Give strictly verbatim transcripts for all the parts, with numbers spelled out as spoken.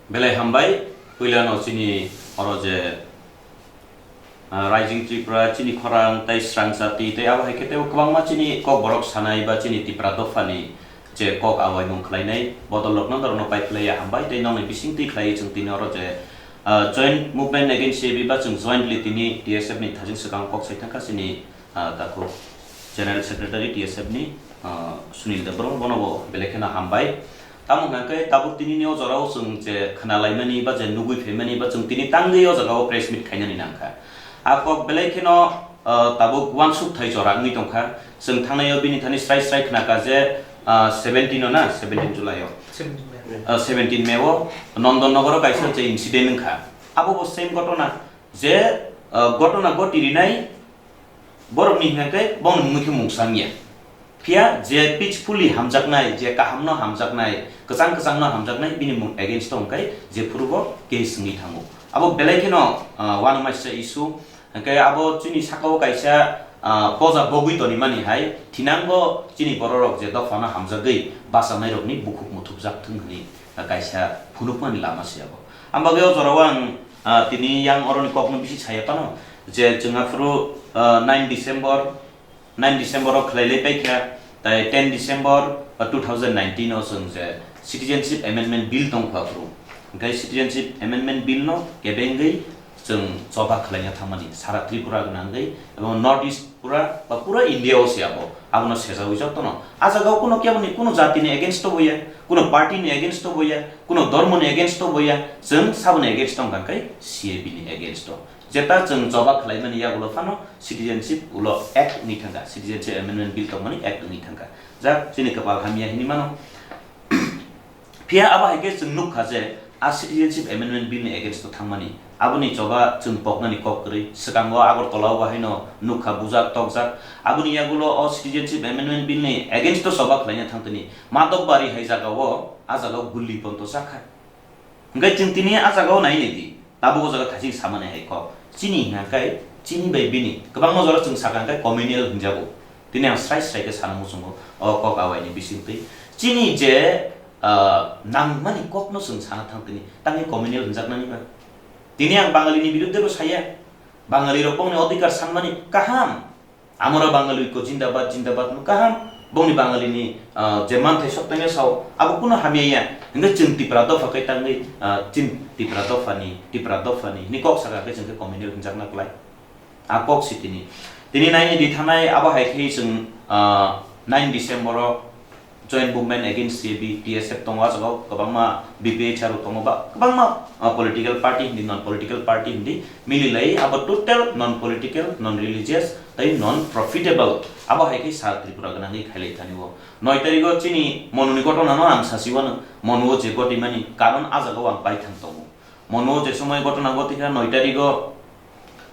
Belai hambai, puilano chini oro je, ah, Rising Tripura, chini khorang tei srang jati tei abo hai khe teibo kwbangma chini kokborok sanai ba chini Tipra dophani je kok awaimung khlainai bodol rokno norokno pai phlaiya hambai tei nokni bisingtwi khlaiwi chwng tini oro je, ah, joint movement against C A B ba chwng jointly tini T S F ni thajing swkang kok sai thangkha chini ah, takhuk General Secretary T S F ni, ah, Sunil Debbarma bono bo belai kheno hambai. Tamo hwnkha khe tabuk tinini o jorao chwng je khna laimani ba je nugui phaimani ba chwng tini tangwi o jagao press meet khainani nangkha. A kok belai kheno, ah, tabuk uansuk thai jora wngwi tongkha. Chwng thangnai o bini thani srai srai khnakha je, ah, seventeen o na, seventeen July o. Seventeen May. Ah, seventeen May o Nondon Nogor o kaisa je incident wngkha. Abo bo same gotona je, ah, gotona goti rinai borokni hwnkha khe bono mungwi khe mungsang ya. Phiya je peacefully hamjaknai, je kahamno hamjaknai, kwchang kwchangno hamjaknai, bini mung against o hwnkhe jephuru bo case wngwi thango. Abo belai kheno, ah, uanamaisa issue. Hwnkhe abo chini sakao kaisa, ah, poja bogwi tonimani hai thinango chini bororok je dophano hamjagwi bachanairokni bukhuk muthubjak thung hwnwi, ah, kaisa phunukmani lama se abo. Ang bagwi o jorao ang, ah, tini yang oroni kokno bisi saya phano je chwng aphuru, ah, nine December, nine December o khlai lai paikha, tai ten December, ah, two thousand nineteen o chwng je Citizenship Amendment Bill tongkha aphuru. Hwnkhe Citizenship Amendment Bill no kebengwi chwng choba khlaina thangmani sara Tripura gwnangwi ebong North East pura ba pura India o se abo, abono sejagwi jotono. A jagao kuno keboni kuno jatini against o bo ya, kuno party ni against o bo ya, kuno dhormo ni against o bo ya, chwng saboni against o hwnkha khe C A B ni against o. Jeta chwng choba khlaimani yagulo phano Citizenship ulo Act wngwi thangkha, Citizenship Amendment Bill tongmani Act wngwi thangkha. Jak chini kwpal hamya hinwi mano. Phiya abo hai khe chwng nukha je a Citizenship Amendment Bill ni against o thangmani, aboni choba chwng poknani kok kwrwi. Swkango Agartala o bo haino nukha bujak tokjak. Aboni yagulo o Citizenship Amendment Bill ni against o choba khlaina thangtini Madhobari hai jagao, a jagao gulli ponto chakha. Hwnkhe chwng tini a jagao nai nai di. Tabuk o jaga thaiching samani hai kok. Chini hwnkha khe chini bai bini kwbangma jora chwng sakha hwnkhe communal hwnjago. Tini ang srai srai khe sana muchungo o kok awaini bisingtwi. Chini je, ah, nangmani kokno chwng sana thang tini, tangwi communal hwnjaknani ba? Tini ang Bangalini biruddhe bo saya. Bangalirok bongni odhikar sanmani kaham. Amara Bangali ko jindabad, jindabad no kaham. Bongni Bangali ni, ah, je manthai sok tangya sao, abo kuno hamya ya. Hingke chwng Tipra dopha kai tangwi, ah, chwng Tipra dopha ni, Tipra dopha ni, ni kok saka khe chwng khe communal hwnjakna klai. A kok si tini. Tini nine di thanai abo hai khe chwng, ah, nine December o Joint Movement Against C A B, T S F tongo, ah jaga o kwbangma B P H R rok tongo, ba kwbangma, ah, political party hindi, non political party hindi, mili lai abo total non political, non religious, tei non profitable. Abo hai khe sa Tripura gwnangwi khailai thani o. Noi tarigo chini Monuni gotona no ang sasi wano, Monuo je gotimani karon ah jaga o ang baithang tongo. Monuo je somoi gotona gotikha noi tarigo,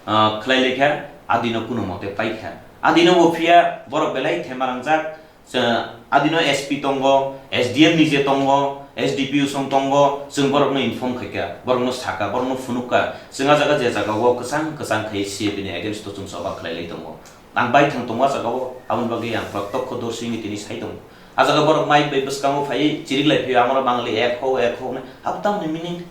ah, khlai laikha, adino kuno mote paikha. Adino bo phiya borok belai thema rangjak, Chwng adino S P tongo, S D M ni je tongo, S D P O song tongo, chwng borokno inform khaikha, borokno sakha, borokno phunukha, chwng ah jaga je jaga o kwchang kwchang khai C A B ni against o chwng choba khlai lai tongo. Ang baithang tongo ah jaga o, aboni bagwi ang protyokho dorsi wngwi tini sai tongo. Ah jaga borok mic bai bwskango phaiwi chirik lai phaiwi, "Amara Bangali ek ho, ek ho," hwnwi. Abo tamoni meaning?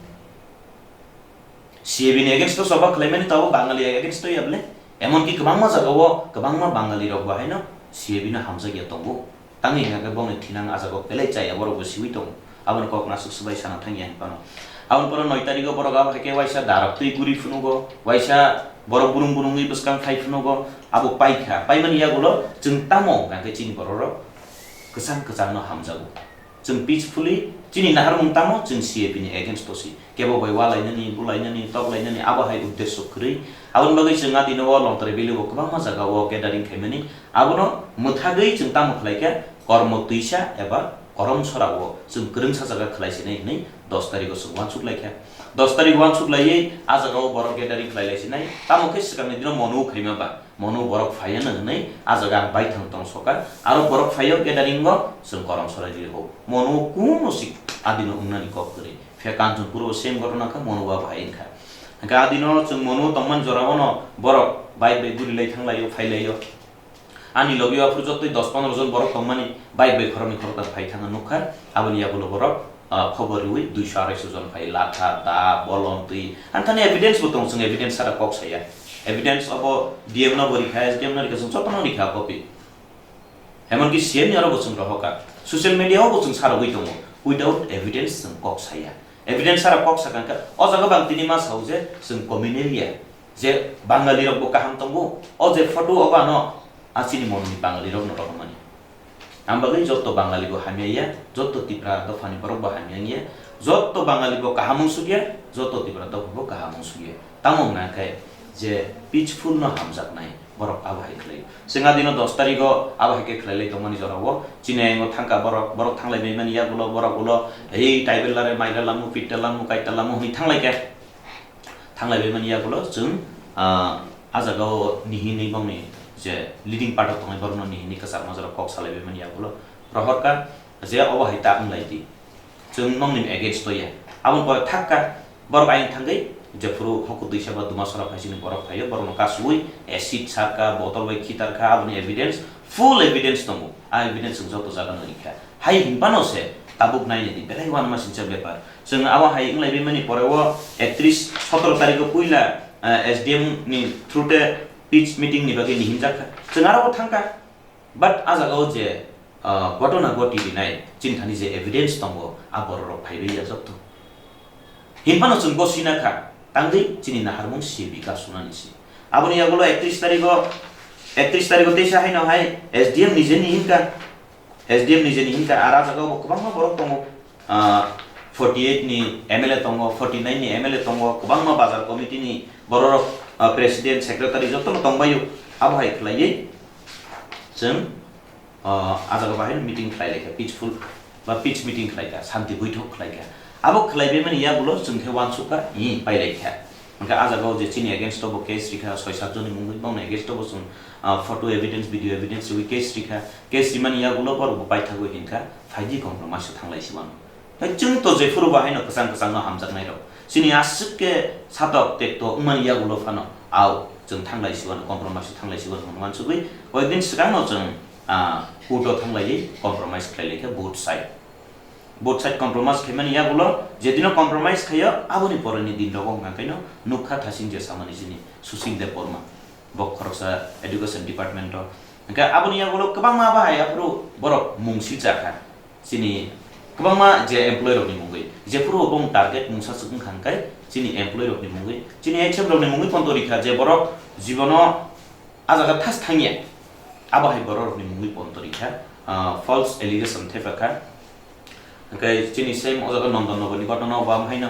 C A B ni against o choba khlaimani tabuk Bangali against o ya bole? Emonki kwbangma jagao kwbangma Bangali rok bo haino C A B no hamjakya tongo. Tangwi hwnka khe bongni thinang ah jagao belai chaya borok bo siwi tongo. Aboni kok nasuk swbai sana thangya hinphano. Aboni pore noi tarigo borok abo hai khe waisa darok twi guri phunugo, waisa borok burung burungwi bwskang phai phunugo, abo paikha. Paimani yagulo chwng tamo hwnka khe chini borok rok kwchang kwchangno hamjago. Chwng peacefully, chini naharmung tamo chwng C A B ni against o si. Kebo bai walainani, bulainani, toklainani, abo hai uddesyo kwrwi. Aboni bagwi chwng adino o Longtrai Valley o kwbangma jaga o gathering khaimani. Abono mwthagwi chwng tamo khlai khe kormo twisa eba korom sora o chwng kwrwngsa jaga khlai sinai hwnwi dos tarikh o chwng uansuk lai kha. Dos tarikh uansuk laiwi ah jaga o borok gathering khlai lai sinai. Tamo khe swkangni dino Monu khaima ba. Mono borok phaiya nw hwnwi ah jaga ang baithang tong soka. Aro borok phaiyo gathering o chwng korom sorai rw ho. Mono kuno sik adino wngnani kok kwrwi. Phiya Kanchanpur o same gotona kha, mono ba phai wngkha. Hwnkhe adino chwng mono tongmani jora o no borok bike bai guri lai thang laio, phai laio. Ani logi o aphuru jotoi dos pondro jon borok tongmani bike bai khoroknwi khoroktham phai thang nukha. Aboni yagulo borok Ah, khobor riwi duiso arai so jon phai, latha, da, bolong, twi. Ang thani evidence bo tong, chwng evidence sara kok saya. Evidence obo D M no bo rikha, S D M no rikha, chwng jotono rikha copy. Emonki C M ni oro bo chwng rohorkha. Social media o bo chwng sarogwi tongo. Without evidence chwng kok saya. Evidence sara kok sakha khe, o jaga bang tini ma sao je chwng communal ya. Je Bangali rok bo kaham tongo. O je photo obo ano a chini mon ni Bangali rok no rohormani. Ang bagwi joto Bangali bo hamya ya, joto Tipra dophani borok bo hamya wngya, joto Bangali bo kaham wngsukya, joto Tipra dopha bo kaham wngsukya. Tamo wngna khe je peaceful no hamjaknai borok abo hai khlai. Chwng a dino dos tarigo abo hai khe khlai lai tongmani jorao. Chini ayang o thangka borok, borok thanglai bai mani yagulo, borok ulo, "Ei, taibe lare, maira lamu, pitta lamu, kaita lamu," hwnwi thanglai khe. Thanglai bai mani yagulo chwng, ah, a jaga o nihinwi bongni je leading part o tongnai borokno nihinwi kwchar majra kok salai bai mani yagulo rohorkha je obo hai ta wnglai di, chwng nongni against o ya. Aboni pore thakka borok ayang thangwi jephuru hoku twisa ba duma sora phaisini borok phaio, borokno kasui acid sarkha, botol bai khitarkha, aboni evidence, full evidence tongo. A evidence chwng joto jagano rikha. Hai hinphano se tabuk nainai di, belai uanama singcha bepar. Chwng abo hai wnglai bimani pore o ektrish, sotoro tarikh o puila, eh, S D M ni through te peace meeting ni bagwi nihinjak kha. Chwng aro bo thang kha. But a jaga o je, ah, ghotona ghoti rinai, chini thani je evidence tongo, a borok rok phaibai ya jotto. Hinphano chwng gosina kha, tangwi chini naharmung C B ka sunani si. Aboni yagulo ektrish tarikh o, ektrish tarikh o teisa haino hai S D M ni je nihin kha. S D M ni je nihin kha, a jaga o bo kwbangma borok tongo. Ah, forty eight ni M L A tongo, forty nine ni M L A tongo, kwbangma bazar committee ni borok rok, ah, president, secretary jotono tongbaio. Abo hai khlaiwi chwng, ah, a jaga bahai meeting khlai laikha, peaceful ba peace meeting khlai kha, santi boithok khlai kha. Abo khlai bemani yagulo chwng khe uansuk kha, hi pai lai kha. Hwnkhe a jaga o je chini against o bo case rikha, soi sat joni mungwi, bongni against o bo chwng, ah, photo evidence, video evidence riwi case rikha. Case rimani yagulo borok bo paithagwi hinkha, phaidi compromise o thanglai si uano. Tei chwng to jephuru bo haino kwchang kwchang no hamjaknai rok. Chini aswk khe satok tekto wngmani yagulo phano, ao chwng thanglai si uano, compromise o thanglai si uano hwnwi uansugwi, koyekdin swkang no chwng, ah, court o thanglaiwi compromise khlai lai kha both side. Both side compromise khaimani yagulo, jedino compromise khaio, aboni poreni din rogo hwnka khaino nukha thasing je samani chini Sushil Debbarma, bo khoroksa education department o. Hwnkhe aboni yagulo kwbangma bahai aphuru borok mung siljakha. Chini kwbangma je employee rokni mungwi, jephuru bo target mungsa swk wngkha hwnkhe chini employee rokni mungwi, chini H M rokni mungwi ponto rikha je borok jibono a jaga thas thangya, abo hai borok rokni mungwi ponto rikha, ah, false allegation thepakha. Hwnkhe chini same o jaga Nondon Nogor ni ghotona o bo haino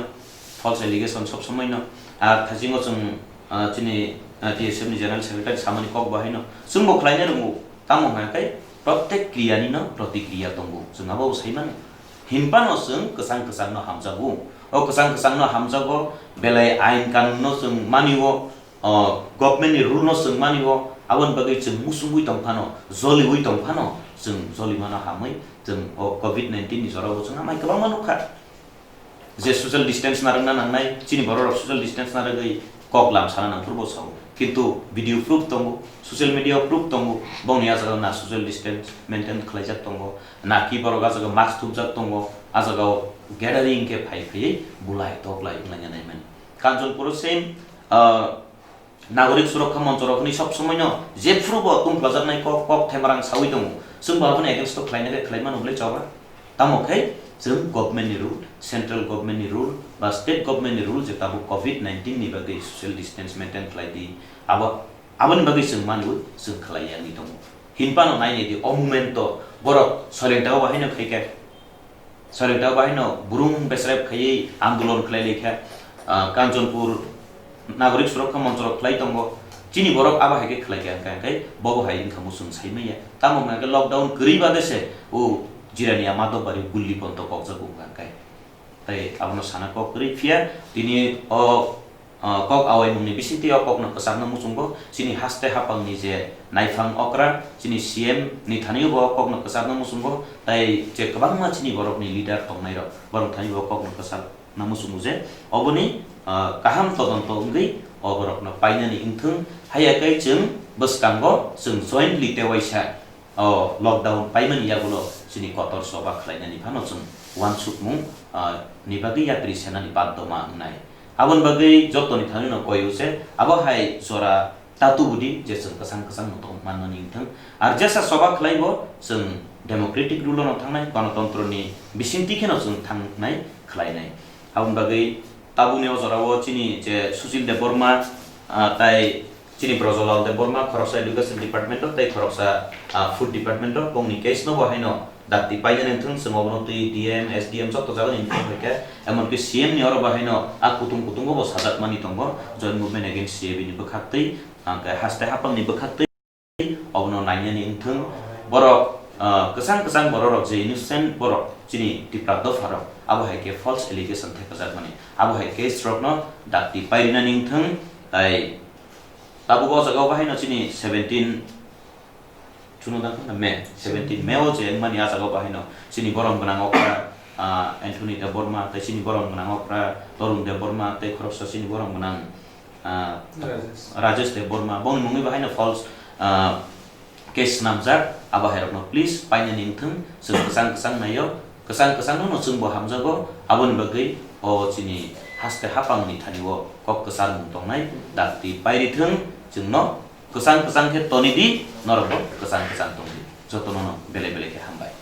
false allegation sob somoi no. Ar thasingo chwng, ah, chini, ah, T S F ni general secretary samani kok bo haino. Chwng bo khlaina rwngo, tamo hwnkha khe protek kriya ni no protikriya tongo. Chwng abo bo sai mano. Hinphano chwng kwchang kwchang no hamjago. O kwchang kwchang no hamjago, belai ain kanun no chwng manio. O government ni rule no chwng mani o, aboni bagwi chwng musungwi tong phano, joliwi tong phano, chwng jolimano hamwi chwng o covid nineteen ni jora o chwng amai kwbangma nukha. Je social distance narwkna nangnai, chini borok rok social distance narwgwi kok lam sana nang phuru bo sao. Kintu video proof tongo, social media o proof tongo, bongni a jaga na social distance maintain khlaijak tongo, na ki borok a jaga mask thupjak tongo, a jaga o gathering khe phai phaiwi bulai toklai wnglaina naimani. Kanchanpur o same, ah, Nagorik Surokha Moncho rok hwnwi sob somoi no jephuru bo tungplajaknai kok, kok themarang sawi tongo. Chwng bo aboni against o khlaina khe khlai mano bwle choba? Tamo khe chwng government ni rule, central government ni rule ba state government ni rule je tabuk covid nineteen ni bagwi social distance maintain khlai di, abo, aboni bagwi chwng manwi chwng khlai ya wngwi tongo. Hinphano nai nai di, o moment o borok soilent o bahai no khai khe. Soilent o bahai no burung besrep khaiwi andolon khlai lai kha, ah, Kanchanpur Nagorik Surokha Moncho rok khlai tongo. Chini borok abo hai khe khlai kha hwnkha hwnkhe bobo hai wngkha muchung sai manya. Tamo hwnkha hwnkhe lockdown kwrwi bade se o Jirania Madhobari gulli ponto kokjago hwnkha hwnkhe. Tei abono sana kok kwrwi phiya tini o Ah, kok awaimungni bisingtwi o kokno kwchakna muchungo chini haste haphangni je naiphang okra, chini C M ni thani bo o kokno kwchakna muchungo, tei je kwbangma chini borokni leader tongnairok, borok thani bo o kokno kwchakna muchungo je oboni, ah, kaham todonto wngwi o borokno painani wngthwng, haiya khe chwng bwskango chwng jointly tewaisa o lockdown paimani yagulo chini kotor choba khlainani phano chwng uansukmung, ah, ni bagwi yapri senani baddoma wngnai. Aboni bagwi jotoni thani no koi use, abo hai jora ta tubudi je chwng kwchang kwchang no tong mannani wngthang. Ar jesa soba khlaibo chwng democratic rule no thangnai, ganatantroni bisingtwi kheno chwng thangnai khlainai. Aboni bagwi tabukni o jorao chini je Sushil Debbarma, ah, tai chini Brajalal Debbarma khoroksa education department o tei khoroksa, ah, food department o bongni case no bo haino dakti painani wngthang, chwng obono twi D M, S D M joto jagani wngthang hoi khe, emonki C M ni oro bo haino a kutung kutungo bo sajakmani tongo, Joint Movement Against C A B ni bwkhaktwi, ah, khe haste haphangni bwkhaktwi. Obono nainani wngthang, borok, ah, kwchang kwchang bororok je innocent borok chini Tipra dopharok, abo hai khe false allegation thepajakmani, abo hai case rokno dakti pairinani wngthang, tai tabuk o jaga o bahaino chini seventeen, chuno dang khna May, seventeen May o je wngmani a jaga o bahaino chini borom gwnang okra, ah, Anthony Debbarma, tei chini borom gwnang okra Torun Debbarma, tei khoroksa chini borom gwnang, ah, Rajesh. Rajesh Debbarma, bongni mungwi bahaino false, ah, case swnamjak, abo hairokno please painani wngthang, chwng kwchang kwchang naio, kwchang kwchangno no chwngbo hamjago, aboni bagwi o chini haste haphangni thani o kok kwcharmung tongnai dakti pairithwng, chwngno kwchang kwchang khe toni di, norokbo kwchang kwchang tong di, jotono no belai belai khe hambai.